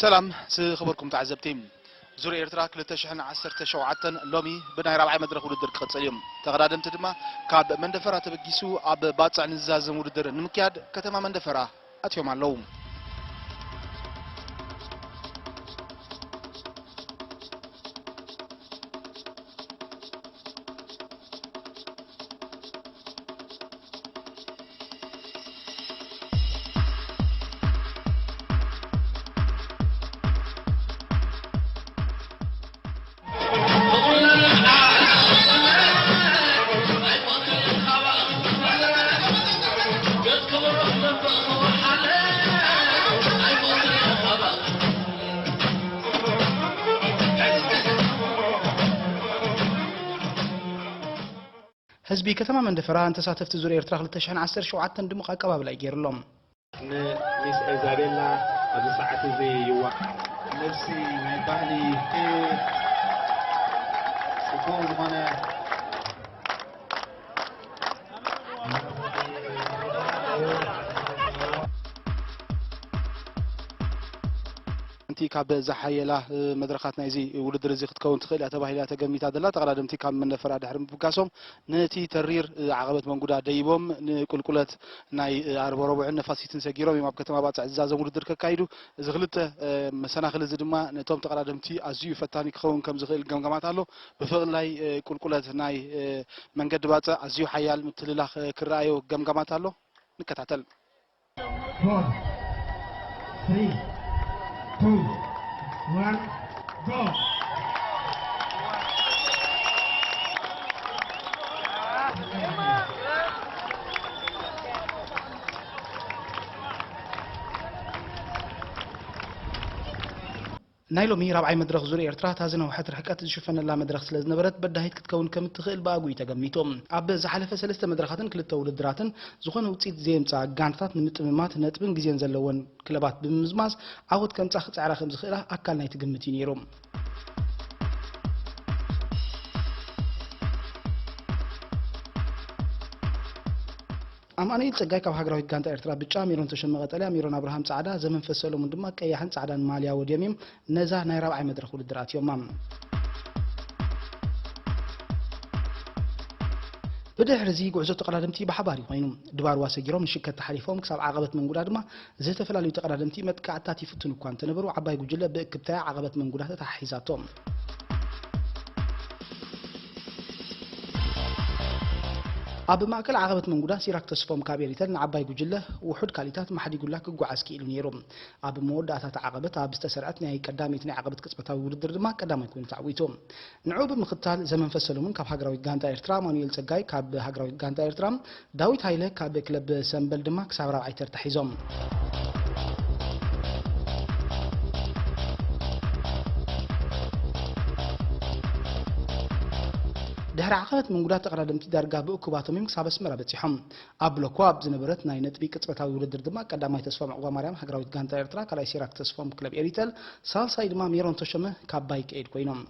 ሰላም ዝኸበርኩም ተዓዘብቲ። ዙር ኤርትራ ክልተ ሽሕን ዓሰርተ ሸውዓተን ሎሚ ብናይ ራብዓይ መድረኽ ውድድር ክቕጽል እዩ። ተቐዳደምቲ ድማ ካብ መንደፈራ ተበጊሱ ኣብ ባጽዕ ንዝዛዘም ውድድር ንምክያድ ከተማ መንደፈራ ኣትዮም ኣለዉ። ህዝቢ ከተማ መንደፈራ ንተሳተፍቲ ዙር ኤርትራ ክልተ ሽሕን ዓሰርተ ሸውዓተን ድሙቕ ኣቀባብላ እዩ ገይሩሎም። ንሚስ ኤዛቤላ ኣብዚ ሰዓት እዚ ይዋ ነብሲ ናይ ባህሊ ጽቡቕ ዝኾነ ሓንቲ ካብ ዝሓየላ መድረኻት ናይዚ ውድድር እዚ ክትከውን ትኽእል እያ ተባሂላ ተገሚታ ዘላ ተቐዳደምቲ ካብ መንደፈራ ድሕሪ ምብጋሶም ነቲ ተሪር ዓቐበት መንጉዳ ደይቦም ንቁልቁለት ናይ ኣርበ ረቡዕን ነፋሲትን ሰጊሮም እዮም ኣብ ከተማ ባጽዕ ዝዛዘም ውድድር ከካይዱ። እዚ ክልተ መሰናኽል እዚ ድማ ነቶም ተቐዳደምቲ ኣዝዩ ፈታኒ ክኸውን ከም ዝኽእል ገምጋማት ኣሎ። ብፍቕላይ ቁልቁለት ናይ መንገዲ ባጽዕ ኣዝዩ ሓያል ምትልላኽ ክረኣዮ ገምጋማት ኣሎ። ንከታተል። Four, three, two, one, go! ናይ ሎሚ ራብዓይ መድረኽ ዙር ኤርትራ እታ ዝነውሐት ርሕቀት ዝሽፈነላ መድረኽ ስለ ዝነበረት በዳሂት ክትከውን ከም እትኽእል ብኣግኡ እዩ ተገሚቱ። ኣብ ዝሓለፈ ሰለስተ መድረኻትን ክልተ ውድድራትን ዝኾነ ውፅኢት ዘየምፅኣ ጋንታታት ንምጥምማት ነጥብን ግዜን ዘለወን ክለባት ብምምዝማዝ ዓወት ከምፅኣ ክፅዕራ ከም ዝኽእላ ኣካል ናይቲ ግምት እዩ ነይሩ። ኣማኑኤል ጸጋይ ካብ ሃገራዊት ጋንታ ኤርትራ ብጫ፣ ሜሮን ተሸመ ቀጠልያ፣ ሜሮን ኣብርሃም ጻዕዳ፣ ዘመንፈስ ሰሎሙን ድማ ቀያሕን ጻዕዳን ማልያ ወድዮም እዮም ነዛ ናይ ራብዓይ መድረኽ ውድድር ኣትዮማ። ብድሕሪ እዚ ጉዕዞ ተቐዳደምቲ ብሓባር እዩ ኮይኑ። ድባርዋ ሰጊሮም ንሽከት ተሓሊፎም ክሳብ ዓቐበት መንጉዳ ድማ ዝተፈላለዩ ተቐዳደምቲ መጥቃዕትታት ይፍትኑ እኳ እንተነበሩ ዓባይ ጉጅለ ብእክብታያ ዓቐበት መንጉዳ ተተሓሒዛቶ። ኣብ ማእከል ዓቐበት መንጉዳ ሲራክ ተስፎም ካብ ኤሪተል ንዓባይ ጉጅለ ውሑድ ካልኢታት ማሕዲጉላ ክጓዓዝ ክኢሉ ነይሩ። ኣብ መወዳእታ እቲ ዓቐበት ኣብ ዝተሰርዐት ናይ ቀዳመይቲ ናይ ዓቐበት ቅጽበታዊ ውድድር ድማ ቀዳማይ ኮይኑ ተዓዊቱ። ንዕኡ ብምኽታል ዘመንፈስ ሰለሙን ካብ ሃገራዊት ጋንታ ኤርትራ፣ ኣማኑኤል ጸጋይ ካብ ሃገራዊት ጋንታ ኤርትራ፣ ዳዊት ሃይለ ካብ ክለብ ሰምበል ድማ ክሳብ ራብዓይ ተርታ ሒዞም። ድሕሪ ዓቐበት ምንጉዳት ተቐዳደምቲ ዳርጋ ብእኩባቶም እዮም ክሳብ ኣስመራ በጺሖም። ኣብ ብሎኮ ኣብ ዝነበረት ናይ ነጥቢ ቅጽበታዊ ውድድር ድማ ቀዳማይ ተስፎም ዕቑባማርያም ሃገራዊት ጋንታ ኤርትራ፣ ካልኣይ ሲራክ ተስፎም ክለብ ኤሪተል፣ ሳልሳይ ድማ ሜሮን ተሾመ ካብ ባይክ ኤድ ኮይኖም።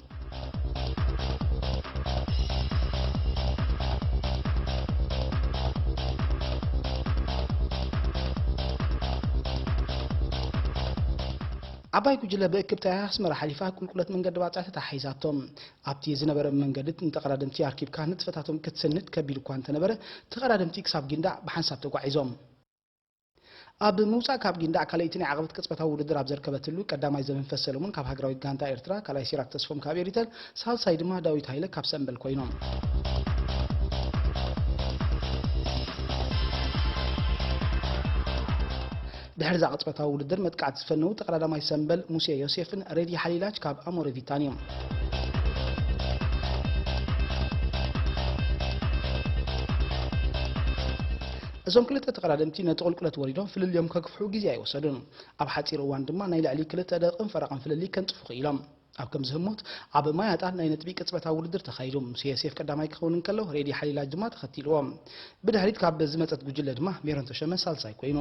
ዓባይ ጉጅለ ብእክብታ ኣስመራ ሓሊፋ ቁልቁለት መንገዲ ባጽዕ ተታሒዛቶ። ኣብቲ ዝነበረ መንገዲ ንተቐዳደምቲ ኣርኪብካ ንጥፈታቶም ክትስንድ ከቢድ እኳ እንተነበረ፣ ተቐዳደምቲ ክሳብ ጊንዳዕ ብሓንሳብ ተጓዒዞም። ኣብ ምውጻእ ካብ ጊንዳዕ ካልኣይቲ ናይ ዓቐበት ቅጽበታዊ ውድድር ኣብ ዘርከበትሉ ቀዳማይ ዘመንፈስ ሰለሙን ካብ ሃገራዊት ጋንታ ኤርትራ፣ ካልኣይ ሲራክ ተስፎም ካብ ኤሪተል፣ ሳልሳይ ድማ ዳዊት ሃይለ ካብ ሰምበል ኮይኖም። ድሕሪ እዛ ቅጽበታዊ ውድድር መጥቃዕቲ ዝፈነዉ ተቐዳዳማይ ሰምበል ሙሴ ዮሴፍን ሬዲ ሓሊላች ካብ ኣሞረ ቪታን እዮም። እዞም ክልተ ተቐዳደምቲ ነቲ ቁልቁለት ወሪዶም ፍልልዮም ከግፍሑ ግዜ ኣይወሰዱን። ኣብ ሓጺር እዋን ድማ ናይ ልዕሊ ክልተ ደቂቕን ፈረቓን ፍልልይ ከንጽፉ ክኢሎም። ኣብ ከምዚ ህሞት ኣብ ማይ ኣጣል ናይ ነጥቢ ቅጽበታዊ ውድድር ተኻይዱ። ሙሴ ዮሴፍ ቀዳማይ ክኸውን እንከሎ፣ ሬዲ ሓሊላጅ ድማ ተኸቲልዎ። ብድሕሪት ካብ ዝመጸት ጉጅለ ድማ ሜሮን ተሸመ ሳልሳይ ኮይኑ።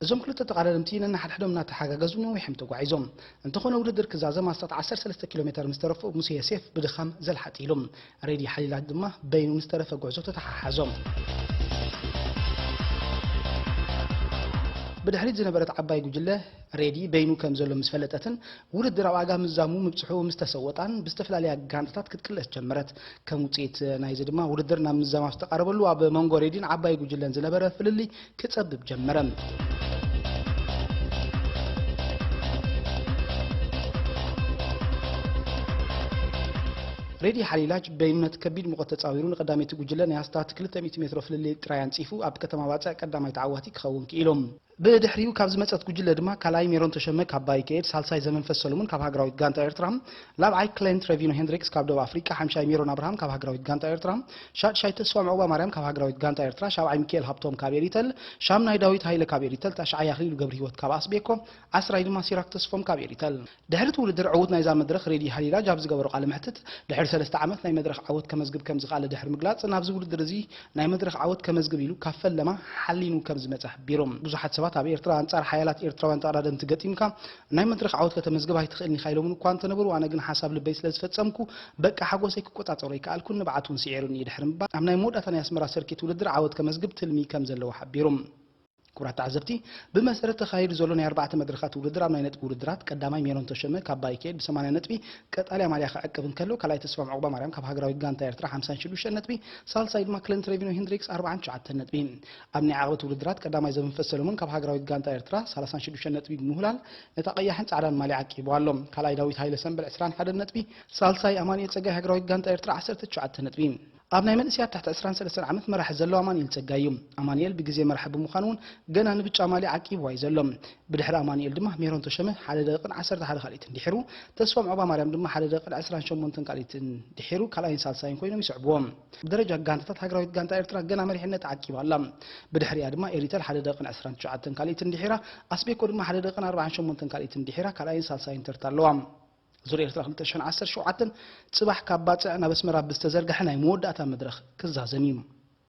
እዞም ክልተ ተቓዳደምቲ ነንሓድሕዶም እናተሓጋገዙ ነዊሕ እዮም ተጓዒዞም። እንተኾነ ውድድር ክዛዘም ኣስታት ዓሰርተ ሰለስተ ኪሎ ሜተር ምስ ተረፎ ሙሴ የሴፍ ብድኻም ዘልሓጥ ኢሉ። ሬዲ ሓሊላት ድማ በይኑ ንዝተረፈ ጉዕዞ ተተሓሓዞም። ብድሕሪት ዝነበረት ዓባይ ጉጅለ ሬዲ በይኑ ከም ዘሎ ምስ ፈለጠትን ውድድር ኣብ ኣጋ ምዛሙ ምብጽሑ ምስ ተሰወጣን ብዝተፈላለያ ጋንታታት ክትቅለስ ጀመረት። ከም ውጽኢት ናይዚ ድማ ውድድር ናብ ምዛም ኣብ ዝተቃረበሉ ኣብ መንጎ ሬዲን ዓባይ ጉጅለን ዝነበረ ፍልልይ ክጸብብ ጀመረ። ሬዲ ሓሊላጅ በይኑ ነቲ ከቢድ ሙቐት ተጻዊሩ ንቀዳመይቲ ጉጅለ ናይ ኣስታት ክልተ ሚእቲ ሜትሮ ፍልልይ ጥራይ ኣንጺፉ ኣብ ከተማ ባጽዕ ቀዳማይ ተዓዋቲ ክኸውን ክኢሉ። ብድሕሪኡ ካብ ዝመጸት ጉጅለ ድማ ካልኣይ ሜሮን ተሸመ ካብ ባይከኤድ፣ ሳልሳይ ዘመንፈስ ሰሎሞን ካብ ሃገራዊት ጋንታ ኤርትራ፣ ላብዓይ ክሌን ትሬቪኖ ሄንድሪክስ ካብ ደቡብ ኣፍሪቃ፣ ሓምሻይ ሜሮን ኣብርሃም ካብ ሃገራዊት ጋንታ ኤርትራ፣ ሻድሻይ ተስፋ ምዑባ ማርያም ካብ ሃገራዊት ጋንታ ኤርትራ፣ ሻብዓይ ሚካኤል ሃብቶም ካብ ኤሪተል፣ ሻምናይ ዳዊት ሃይለ ካብ ኤሪተል፣ ታሽዓይ ኣኽሊሉ ገብረ ህይወት ካብ ኣስቤኮ፣ ዓስራይ ድማ ሲራክ ተስፎም ካብ ኤሪተል። ድሕሪ እቲ ውድድር ዕዉት ናይዛ መድረኽ ሬዲ ሃሊላጅ ኣብ ዝገበሮ ቃለ መሕትት፣ ድሕሪ ሰለስተ ዓመት ናይ መድረኽ ዓወት ከመዝግብ ከም ዝኸኣለ ድሕሪ ምግላጽ፣ ናብዚ ውድድር እዚ ናይ መድረኽ ዓወት ከመዝግብ ኢሉ ካብ ፈለማ ሓሊኑ ከም ዝመጸ ሓቢሩ። ብዙሓት ሰባት ኣብ ኤርትራ ኣንጻር ሓያላት ኤርትራውያን ተቐዳደምቲ ገጢምካ ናይ መድረኽ ዓወት ከተመዝግብ ኣይትኽእልን ኢኻ ኢሎምን እኳ እንተነበሩ፣ ኣነ ግን ሓሳብ ልበይ ስለ ዝፈጸምኩ በቃ ሓጎሰይ ክቆጻጸሮ ኣይከኣልኩን፣ ንብዓት እውን ስዒሩኒ እዩ ድሕሪ ምባል፣ ኣብ ናይ መወዳእታ ናይ ኣስመራ ሰርኪት ውድድር ዓወት ከመዝግብ ትልሚ ከም ዘለዎ ሓቢሩ። ክቡራት ተዓዘብቲ፣ ብመሰረት ተኻይዱ ዘሎ ናይ ኣርባዕተ መድረኻት ውድድር ኣብ ናይ ነጥቢ ውድድራት ቀዳማይ ሜሮን ተሸመ ካብ ባይኬድ ብ ሰማንያ ነጥቢ ቀጣልያ ማልያ ክዕቅብ እንከሎ፣ ካልኣይ ተስፋ ምዑቕባ ማርያም ካብ ሃገራዊት ጋንታ ኤርትራ ሓምሳን ሽዱሽተን ነጥቢ፣ ሳልሳይ ድማ ክለንት ሬቪኖ ሄንድሪክስ ኣርባዓን ትሽዓተን ነጥቢ። ኣብ ናይ ዓቕበት ውድድራት ቀዳማይ ዘመንፈስ ሰለሞን ካብ ሃገራዊት ጋንታ ኤርትራ ሰላሳን ሽዱሽተን ነጥቢ ብምሁላል ነታ ቀያሕን ጻዕዳን ማልያ ዓቂቡ ኣሎ። ካልኣይ ዳዊት ሃይለ ሰንበል ዕስራን ሓደን ነጥቢ፣ ሳልሳይ ኣማኑኤል ጸጋይ ሃገራዊት ጋንታ ኤርትራ ዓሰርተ ትሽዓተ ነጥቢ። ኣብ ናይ መንእሰያት ትሕቲ ዕስራን ሰለስተን ዓመት መራሒ ዘሎ ኣማኑኤል ጸጋይ እዩ። ኣማኑኤል ብግዜ መራሒ ብምዃኑ እውን ገና ንብጫ ማልያ ዓቂብዋ እዩ ዘሎ። ብድሕሪ ኣማኑኤል ድማ ሜሮን ተሸመ ሓደ ደቂቕን ዓሰርተ ሓደ ካልኢትን ድሒሩ፣ ተስፋ ምዑባ ማርያም ድማ ሓደ ደቂቕን ዕስራን ሸሞንተን ካልኢትን ድሒሩ ካልኣይን ሳልሳይን ኮይኖም ይስዕብዎ። ብደረጃ ጋንታታት ሃገራዊት ጋንታ ኤርትራ ገና መሪሕነት ዓቂባ ኣላ። ብድሕሪኣ ድማ ኤሪተል ሓደ ደቂቕን ዕስራን ትሽዓተን ካልኢትን ድሒራ፣ ኣስቤኮ ድማ ሓደ ደቂቕን ኣርባዓን ሸሞንተን ካልኢትን ድሒራ ካልኣይን ሳልሳይን ተርታ ኣለዋ። ዙር ኤርትራ ክልተ ሽሕን ዓሰርተ ሸውዓተን ጽባሕ ካብ ባጽዕ ናብ ኣስመራ ብዝተዘርግሐ ናይ መወዳእታ መድረኽ ክዛዘም እዩ።